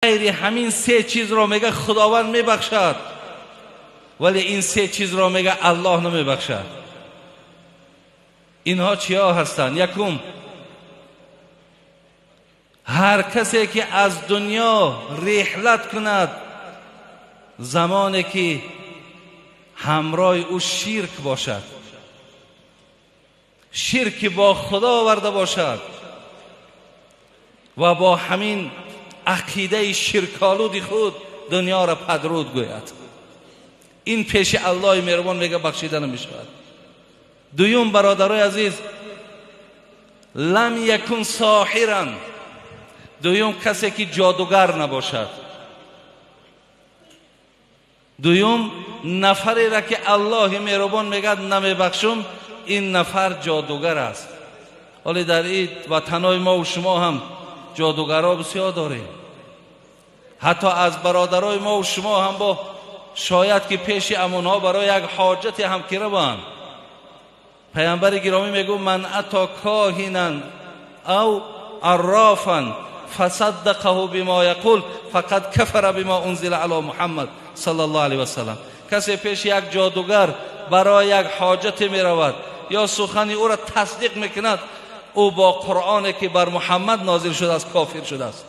Ғайри ҳамин се чизро мега Худованд мебахшад, вале ин се чизро мега Аллоҳ намебахшад. Инҳо чиҳо ҳастанд? Якум, ҳар касе ки аз дунё реҳлат кунад, замоне ки ҳамроҳи ӯ ширк бошад, ширки бо Худо оварда бошад ва бо ҳамин ақидаи ширколуди худ дунёро падруд гӯяд, ин пеши Аллоҳи меҳрубон мега бахшида намешавад. Дуюм, бародарои азиз, лам якун соҳиран, дуюм касе ки ҷодугар набошад. Дуюм нафареро ки Аллоҳи меҳрубон мегӯяд намебахшум, ин нафар ҷодугар аст. Ҳоле дар ин ватанҳои мо шумо ҳам ҷодугарҳо бисёр дорем. Ҳатто аз бародарои мо шумо ҳам бо шояд ки пеши амонҳо барои як ҳоҷате ҳам ки раванд. Паямбари гиромӣ мегӯ: ман ато коҳинан ав аррофан фасаддақаҳу бима яқул фақад кафара бима унзила ало Муҳаммад саллаллоҳу алайҳи васаллам. Касе пеши як ҷодугар барои як ҳоҷате меравад ё сухани ӯро тасдиқ мекунад, ӯ бо Қуръоне ки бар Муҳаммад нозил шудааст кофир шудааст.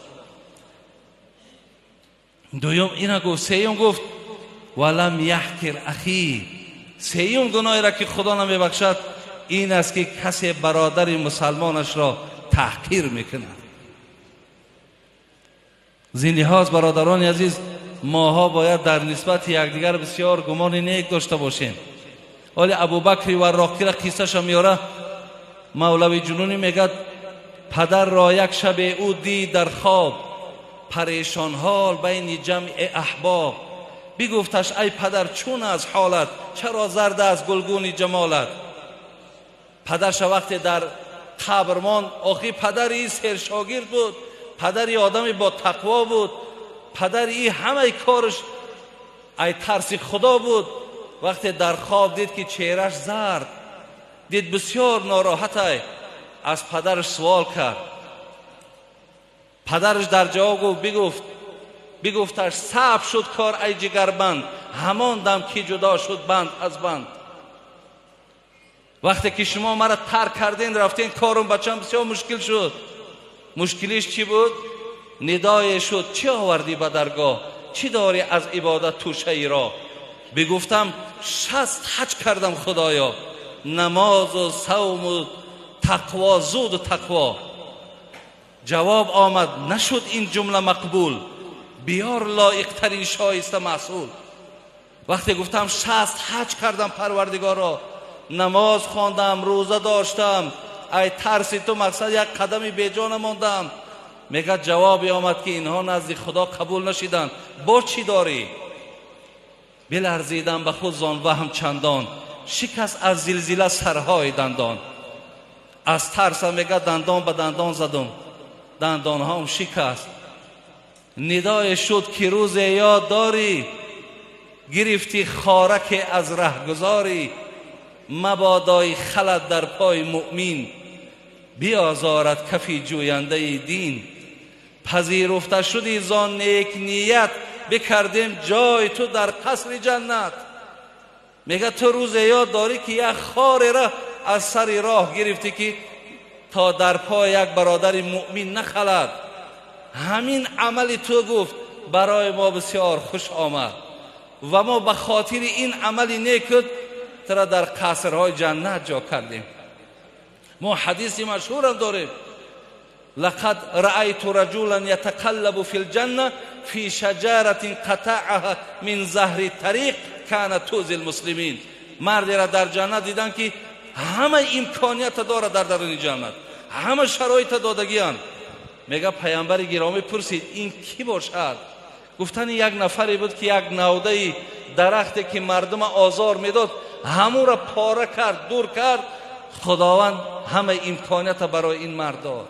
Дуюм ина гуфт. Сеюм гуфт: валам яҳқир ахи. Сеюм гуноҳеро ки Худо намебахшад ин аст ки касе бародари мусалмонашро таҳқир мекунад. Зин лиҳоз, бародарони азиз, моҳо бояд дар нисбати якдигар бисёр гумони нек дошта бошем. Ҳоли Абубакри Варроқира қиссаша меёра Мавлави Ҷунунӣ, мегӯяд: падарро як шабе ӯ дид дар хоб, парешонҳол байни ҷамъи аҳбоб. Бигуфташ: ай падар, чун аз ҳолат, чаро зард аст гулгуни ҷамолат? Падарша вақте дар қабр монд, охи падари сершогирд буд, падари одами бо тақво буд, падари и ҳамаи кораш ай тарси Худо буд. Вақте дар хоб дид ки чеҳраш зард, дид бисёр нороҳатай, аз падараш суол кард. Падараш дар ҷавоб гуфт, бигуфташ: саб шуд кор, ай ҷигарбанд, ҳамон дам ки ҷудо шуд банд аз банд. Вақте ки шумо маро тарк карден, рафтен, корум бачам бисёр мушкил шуд. Мушкилиш чӣ буд? Нидое шуд: чӣ овардӣ ба даргоҳ, чӣ дорӣ аз ибодат тӯшаи роҳ? Бигуфтам: 60 ҳаҷ кардам, Худоё, намозу савму тақво, зуду тақво. Ҷавоб омад: нашуд ин ҷумла мақбул, биёр лоиқтарин шоиста маҳсул. Вақте гуфтам 60 ҳаҷ кардам, Парвардигоро, намоз хондам, рӯза доштам, ай тарси ту мақсад як қадами беҷо намондам, мегӯяд, ҷавобе омад ки инҳо назди Худо қабул нашиданд, бо чӣ дорӣ? Биларзидам ба худ зон ваҳм чандон, шикаст аз зилзила сарҳои дандон. Аз тарсам, мегӯяд, дандон ба дандон задум, дандонҳом шикаст. Нидое шуд ки рӯзе ёд дорӣ, гирифтӣ хораке аз раҳгузорӣ, мабодои халат дар пои муъмин, биозорад кафи ҷӯяндаи дин. Пазируфта шуди зон нек ният, бикардем ҷой ту дар қасри ҷаннат. Мегӯяд, ту рӯзе ёд дорӣ ки як хореро аз сари роҳ гирифтӣ ки то дар пои як бародари муъмин нахалад. Ҳамин амали ту, гуфт, барои мо бисёр хуш омад ва мо ба хотири ин амали некут тура дар қасрҳои ҷаннат ҷо кардем. Мо ҳадиси машҳурам дорем: лақад раайту раҷулан ятақаллабу фи лҷанна фи шаҷаратин қатаъаҳа мин заҳри тариқ кана тузи лмуслимин. Мардера дар ҷаннат дидам ки ҳама имконията дорад, дар даруни ҷаннат ҳама шароита додагианд. Мега, паямбари гиромӣ пурсид: ин кӣ бошад? Гуфтани, як нафаре буд ки як навдаи дарахте ки мардума озор медод, ҳамура пора кард, дур кард. Худованд ҳама имконията барои ин мард дод.